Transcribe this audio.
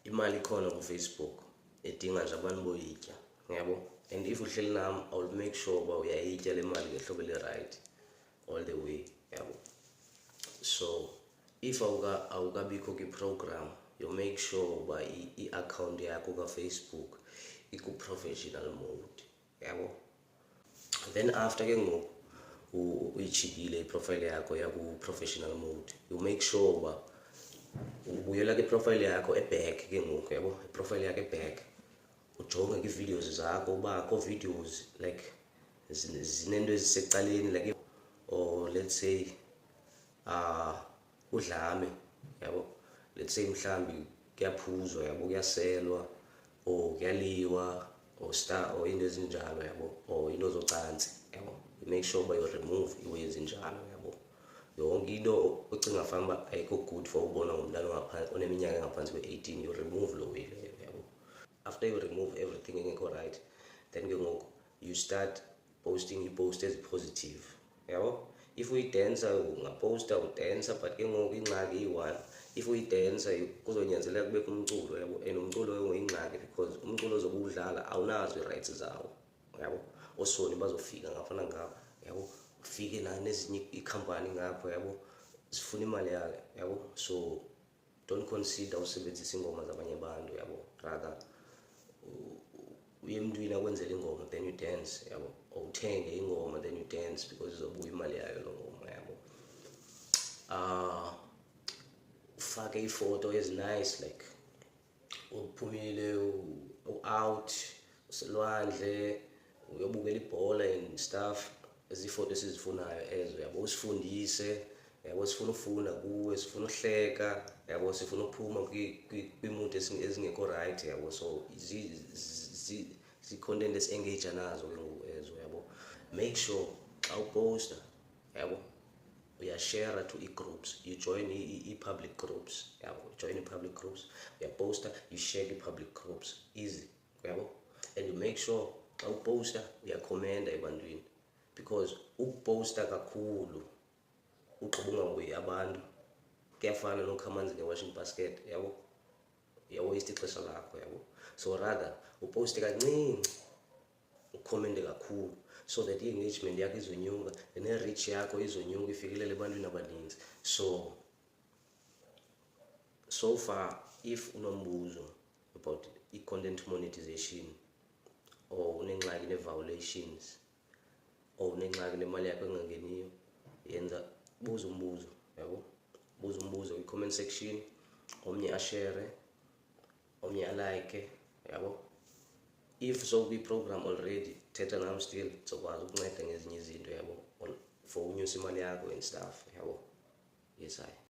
Imali ikhona kuFacebook, edinga nje abantu boyitya, yabo. And if uhleli nam, I will make sure uba uyayitya le mali ngehlobo eli-right all the way, yabo. So if awukabikho kwi-program, you make sure uba i-account yakho kaFacebook iku-professional mode, yabo. Then after ke ngoku uyitshikile i-profile yakho yaku-professional mode, you make sure uba ubuyela kwi-profile yakho e-back ke ngoku, yabo, i-profile yakho e-back, ujonge kwii-videos zakho uba akho videos like zinento ezisecaleni, like, or let's say udlame, yabo. Let's say mhlambi kuyaphuzwa, yabo, kuyaselwa or kuyaliwa or star or into ezinjalo, yabo, or into zocansi, yabo. You make sure uba you remove iway ezinjalo, yabo. Yonke into ocinga fanuba ayikho good for ubonwa ngumntana oneminyaka engaphantsi kwe-18, you remove loo way leyo, yabo. After you remove everything engekho right, then ke ngoku you start posting ii-post ezi-positive, yabo. If uyi-dancer, ungaposta u-dancer, but ke ngoku ingxaki iyi-one, if uyi-dancer kuzonyanzeleka kubekho umculo, yabo. And umculo ke ngoku ingxaki, because umculo ozobe uwudlala awunazo ii-rights zawo, yabo. OoSony bazofika ngapha nangapha, yabo, ufike nezinye iikhampani ngapha, yabo, zifuna imali yayo, yabo. So don't consider usebenzisa iingoma zabanye abantu, yabo. Rather uye emntwini akwenzele ingoma, then you dance, yabo, or uthenge ingoma, then you dance, because izobuya imali yayo loo ngoma, yabo. Ufake iifoto ezi-nice, like uphumile, u-out, uselwandle, uyobukela ibhola and stuff. Ziifoto esizifunayo ezo, yabo. Usifundise, yabo. Sifuna ufunda kuwe, sifuna uhleka, yabo, sifuna uphuma kwii-mood ezingekho right, yabo. So zii-content esi-engage nazo ke ngoku ezo, yabo. Make sure xa uposta, yabo, uyashare to ii-groups, you join ii-public groups, yabo. Join ii-public groups, uyaposta, you share kwi-public groups, easy, yabo. And you make sure xa uposta uyakhomenta ebantwini, because ukuposta kakhulu ugqiba ungahoyi abantu kuyafana nokha amanzi nge-washing basket, yabo. Uya-waste ixesha lakho, yabo. So rather uposte kancinci, ukhomente kakhulu, so that i-engagement yakho izonyuka, ne-reach yakho izonyuka, ifikelele ebantwini abaninzi. So far, if unombuzo about i-content monetization, or unengxaki nee-violations, or unengxaki nemali yakho engangeniyo, yenza, buza umbuzo, yabo. Buza umbuzo kwi-comment section, omnye ashere, omnye a-like, yabo. If sowukwi-program already, thetha nam still, ndizokwazi ukunceda ngezinye izinto, yabo, for unyusa imali yakho and stuff, yabo. Yes, hayi.